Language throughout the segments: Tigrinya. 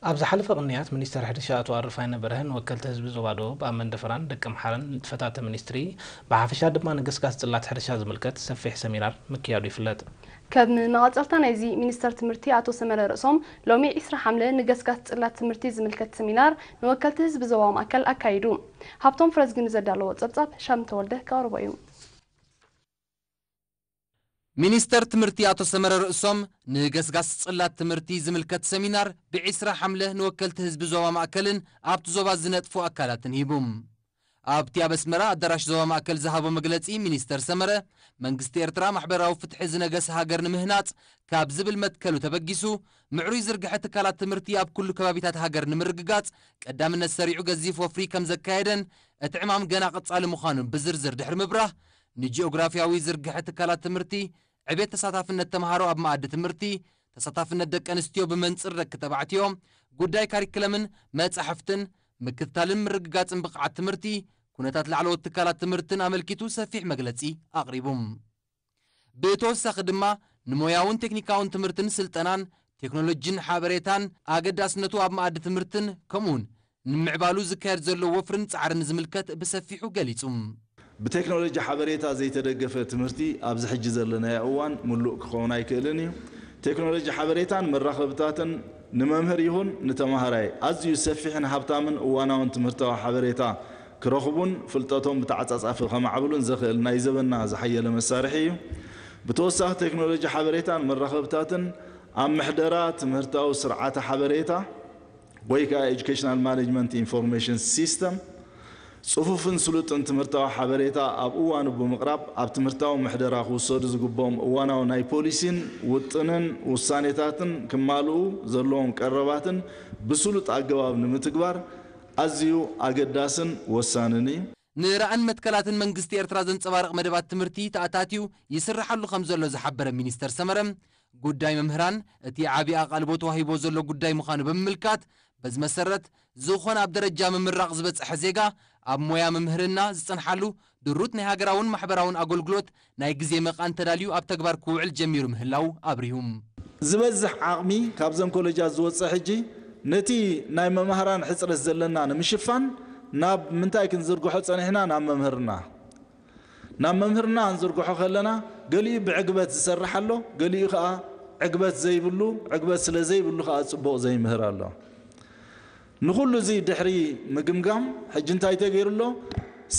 ኣብ ዝሓለፈ ቅንያት ሚኒስተር ሕርሻ ኣቶ ኣረፋይነ በርሀ ንወከልቲ ህዝቢ ዞባ ደቡብ ኣብ መንደፈራን ደቀምሓረን ንጥፈታት ሚኒስትሪ ብሓፈሻ ድማ ንገስጋስ ጽላት ሕርሻ ዝምልከት ሰፊሕ ሰሚናር ምክያዱ ይፍለጥ። ከም መቐጸልታ ናይዚ ሚኒስተር ትምህርቲ ኣቶ ሰመረ ርእሶም ሎሚ ዕስራ ሓምለ ንገስጋስ ጽላት ትምህርቲ ዝምልከት ሰሚናር ንወከልቲ ህዝቢ ዞባ ማእከል ኣካይዱ። ሃብቶም ፍረዝጊ ንዘዳለዎ ጸብጻብ ሻም ተወልደ ከቕርቦ እዩ። ሚኒስተር ትምህርቲ ኣቶ ሰመረ ርእሶም ንገስጋስ ጽላት ትምህርቲ ዝምልከት ሰሚናር ብዕስራ ሓምለ ንወከልቲ ህዝቢ ዞባ ማእከልን ኣብቲ ዞባ ዝነጥፉ ኣካላትን ሂቡ። ኣብቲ ኣብ ኣስመራ ኣዳራሽ ዞባ ማእከል ዝሃቦ መግለጺ ሚኒስተር ሰመረ መንግስቲ ኤርትራ ማሕበራዊ ፍትሒ ዝነገሰ ሃገር ንምህናጽ ካብ ዝብል መትከሉ ተበጊሱ ምዕሩይ ዝርግሐ ትካላት ትምህርቲ ኣብ ኩሉ ከባቢታት ሃገር ንምርግጋጽ ቀዳምነት ሰሪዑ ገዚፍ ወፍሪ ከም ዘካየደን እቲ ዕማም ገና ቀጻሊ ምዃኑን ብዝርዝር ድሕሪ ምብራህ ንጂኦግራፊያዊ ዝርግሐ ትካላት ትምህርቲ፣ ዕቤት ተሳታፍነት ተምሃሮ ኣብ መኣዲ ትምህርቲ፣ ተሳታፍነት ደቂ ኣንስትዮ ብመንጽር ደቂ ተባዕትዮ፣ ጉዳይ ካሪክለምን መጻሕፍትን፣ ምክትታልን ምርግጋጽን ብቕዓት ትምህርቲ፣ ኩነታት ላዕለዎት ትካላት ትምህርትን ኣመልኪቱ ሰፊሕ መግለጺ ኣቕሪቡ። ብተወሳኺ ድማ ንሞያውን ቴክኒካውን ትምህርትን ስልጠናን፣ ቴክኖሎጂን ሓበሬታን ኣገዳስነቱ ኣብ መኣዲ ትምህርትን ከምኡውን ንምዕባሉ ዝካየድ ዘሎ ወፍርን ጻዕርን ዝምልከት ብሰፊሑ ገሊጹ። ብቴክኖሎጂ ሓበሬታ ዘይተደገፈ ትምህርቲ ኣብዚ ሕጂ ዘለናዮ እዋን ምሉእ ክኸውን ኣይክእልን እዩ። ቴክኖሎጂ ሓበሬታን መራኸብታትን ንመምህር ይኹን ንተማሃራይ ኣዝዩ ሰፊሕን ሃብታምን እዋናውን ትምህርታዊ ሓበሬታ ክረኽቡን ፍልጠቶም ብተዓጻጻፊ ከማዕብሉን ዘኽእል ናይ ዘበንና ዝሓየለ መሳርሒ እዩ። ብተወሳኺ ቴክኖሎጂ ሓበሬታን መራኸብታትን ኣብ ምሕደራ ትምህርታዊ ስርዓተ ሓበሬታ ወይ ከዓ Educational Management Information System ጽፉፍን ስሉጥን ትምህርታዊ ሓበሬታ ኣብ እዋኑ ብምቕራብ ኣብ ትምህርታዊ ምሕደራ ክውሰዱ ዝግብኦም እዋናዊ ናይ ፖሊሲን ውጥንን ውሳኔታትን ክማልኡ ዘለዎም ቀረባትን ብስሉጥ ኣገባብ ንምትግባር ኣዝዩ ኣገዳስን ወሳንን እዩ። ንራእን መትከላትን መንግስቲ ኤርትራ ዘንጸባርቕ መደባት ትምህርቲ ተኣታትዩ ይስርሓሉ ከም ዘሎ ዝሓበረ ሚኒስተር ሰመረ፣ ጉዳይ መምህራን እቲ ዓቢ ኣቓልቦ ተዋሂቦ ዘሎ ጉዳይ ምዃኑ ብምምልካት፣ በዚ መሰረት፣ ዝኾነ ኣብ ደረጃ ምምራቕ ዝበጽሐ ዜጋ ኣብ ሞያ ምምህርና ዝጸንሓሉ ድሩት ናይ ሃገራውን ማሕበራውን ኣገልግሎት ናይ ግዜ መቓን ተዳልዩ ኣብ ተግባር ክውዕል ጀሚሩ ምህላው ኣብሪሁ። ዝበዝሕ ዓቕሚ ካብዘን ኮለጃት ዝወፅእ ሕጂ ነቲ ናይ መማህራን ሕፅረት ዘለና ንምሽፋን ናብ ምንታይ ክንዝርግሖ ፀኒሕና? ናብ መምህርና። ናብ መምህርና ክንዝርግሖ ከለና ገሊኡ ብዕግበት ዝሰርሕ ኣሎ፣ ገሊኡ ከዓ ዕግበት ዘይብሉ፣ ዕግበት ስለ ዘይብሉ ከዓ ፅቡቕ ዘይምህር ኣሎ። ንኹሉ እዚ ድሕሪ ምግምጋም ሕጂ እንታይ ተገይሩ ኣሎ?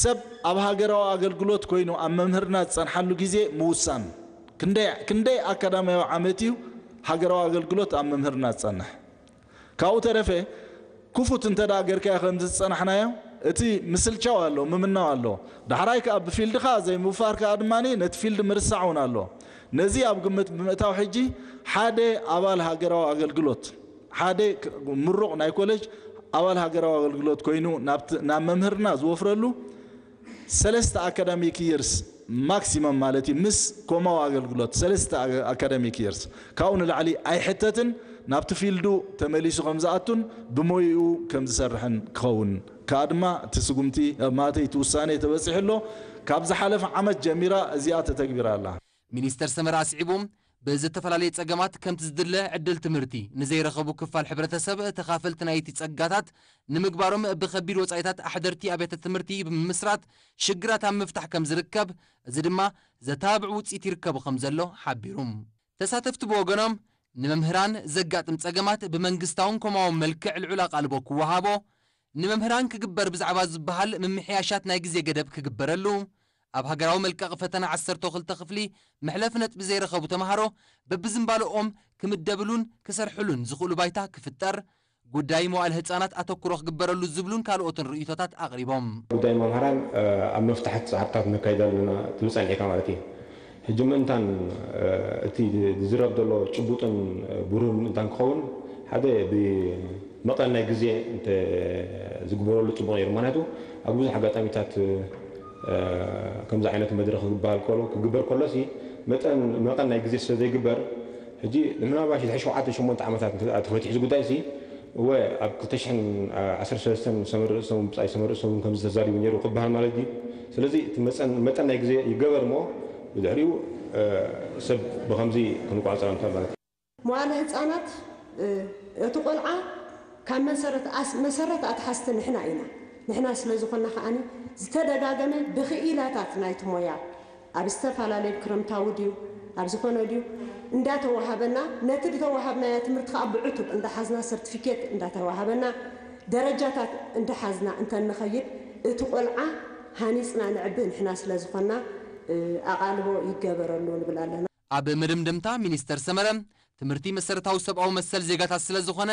ሰብ ኣብ ሃገራዊ ኣገልግሎት ኮይኑ ኣብ መምህርና ዝፀንሓሉ ግዜ ምውሳን። ክንደይ ኣካዳሚያዊ ዓመት እዩ ሃገራዊ ኣገልግሎት ኣብ መምህርና ዝፀንሕ? ካብኡ ተረፈ ክፉት እንተ ደኣ ገርካዮ ከምዚ ዝፀናሕናዮ እቲ ምስልቻው ኣሎ፣ ምምናው ኣሎ። ዳሕራይ ከኣ ብፊልድኻ ዘይምውፋር ከኣ ድማ ነቲ ፊልድ ምርሳዕ እውን ኣሎ። ነዚ ኣብ ግምት ብምእታው ሕጂ ሓደ ኣባል ሃገራዊ ኣገልግሎት ሓደ ምሩቕ ናይ ኮሌጅ ኣባል ሃገራዊ ኣገልግሎት ኮይኑ ናብ መምህርና ዝወፍረሉ ሰለስተ ኣካዳሚክ ይርስ ማክሲመም ማለት እዩ ምስ ኮማዊ ኣገልግሎት ሰለስተ ኣካዳሚክ ይርስ ካብኡ ንላዕሊ ኣይሕተትን ናብቲ ፊልዱ ተመሊሱ ከም ዝኣቱን ብሞይኡ ከም ዝሰርሕን ክኸውን ከኣ ድማ እቲ ስጉምቲ ማእተይቲ ውሳኔ ተበፂሑ ኣሎ ካብ ዝሓለፈ ዓመት ጀሚራ እዚኣ ተተግቢራ ኣላ። ሚኒስተር ሰመረ ኣስዒቡ፣ ብዝተፈላለየ ጸገማት ከምቲ ዝድለ ዕድል ትምህርቲ ንዘይረኸቡ ክፋል ሕብረተሰብ ተኻፈልቲ ናይቲ ጸጋታት ንምግባሮም ብኸቢድ ወጻኢታት ኣሕደርቲ ኣብያተ ትምህርቲ ብምምስራት ሽግራት ኣብ ምፍታሕ ከም ዝርከብ፣ እዚ ድማ ዘተባብዕ ውጽኢት ይርከቦ ከም ዘሎ ሓቢሩ። ተሳተፍቲ ብወገኖም፣ ንመምህራን ዘጋጥም ጸገማት ብመንግስታውን ኮማውን መልክዕ ልዑል ኣቓልቦ ክወሃቦ፣ ንመምህራን ክግበር ብዛዕባ ዝበሃል ምምሕያሻት ናይ ግዜ ገደብ ክግበረሉ፣ ኣብ ሃገራዊ መልቀቒ ፈተና ዓሰርተ ክልተ ክፍሊ መሕለፊ ነጥቢ ዘይረኸቡ ተምሃሮ በብዝንባለኦም ክምደብሉን ክሰርሕሉን ዝኽእሉ ባይታ ክፍጠር፣ ጉዳይ መዋእለ ህጻናት ኣተኩሮ ክግበረሉ ዝብሉን ካልኦትን ርእይቶታት ኣቕሪቦም። ጉዳይ መምሃራን ኣብ ምፍታሕ ጻዕርታት ነካይድ ኣለና ትብል ጸኒሕካ ማለት እዩ። ሕጂ ምእንታን እቲ ዝዝረብ ዘሎ ጭቡጥን ብሩህን ምእንታን ክኸውን ሓደ ብመጠን ናይ ግዜ እንተ ዝግበረሉ ጽቡቕ ነይሩ። ምኽንያቱ ኣብ ብዙሕ ኣጋጣሚታት ከምዚ ዓይነት መድረኽ ክበሃል ከሎ ክግበር ከሎሲ መጠን መጠን ናይ ግዜ ስለ ዘይግበር ሕጂ ምናልባሽ ድሕሪ ሸውዓተ ሸሞንተ ዓመታት እንተ ተፈቲሑ እዚ ጉዳይሲ እወ ኣብ ክልተ ሽሕን ዓሰርተ ሰለስተን ሰመር ርእሶም ብጻይ ሰመር ርእሶም እውን ከምዚ ተዛሪቡ ነይሩ ክበሃል ማለት ድዩ? ስለዚ እቲ መጠን መጠን ናይ ግዜ ይገበር እሞ ብድሕሪኡ ሰብ ብኸምዚ ክንቋጸሮ ንኽእል ማለት እዩ። መዋእለ ህጻናት እቲ ቆልዓ ካብ መሰረት ኣስ- መሰረት ኣትሓዝቲ ንሕና ኢና። ንሕና ስለ ዝኾንና ከዓኒ ዝተደጋገመ ብክኢላታት ናይቲ ሞያ ኣብ ዝተፈላለየ ክረምታዊ ድዩ ኣብ ዝኾነ ድዩ እንዳተዋሃበና፣ ነቲ ዝተዋሃብናዮ ትምህርቲ ከዓ ብዕቱብ እንዳሓዝና፣ ሰርቲፊኬት እንዳተዋሃበና፣ ደረጃታት እንዳሓዝና እንተንኸይድ፣ እቲ ቆልዓ ሃኒፅና ንዕብህ ንሕና ስለ ዝኾንና፣ እ፣ ኣቓልቦ ይገበረሉ ንብል ኣለና። ኣብ መደምደምታ ሚኒስተር ሰመረ፣ ትምህርቲ መሰረታዊ ሰብኣዊ መሰል ዜጋታት ስለ ዝኾነ፣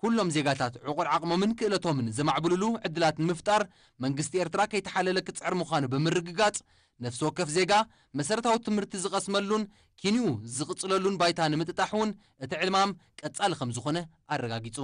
ኩሎም ዜጋታት ዕቑር ዓቕሞምን ክእለቶምን ዘማዕብልሉ ዕድላት ንምፍጣር መንግስቲ ኤርትራ ከይተሓለለ ክጽዕር ምዃኑ ብምርግጋጽ፣ ነፍሲ ወከፍ ዜጋ መሰረታዊ ትምህርቲ ዝቐስመሉን ኪንኡ ዝቕጽለሉን ባይታ ንምጥጣሕ እውን እቲ ዕልማም ቀጻሊ ከም ዝኾነ ኣረጋጊጹ።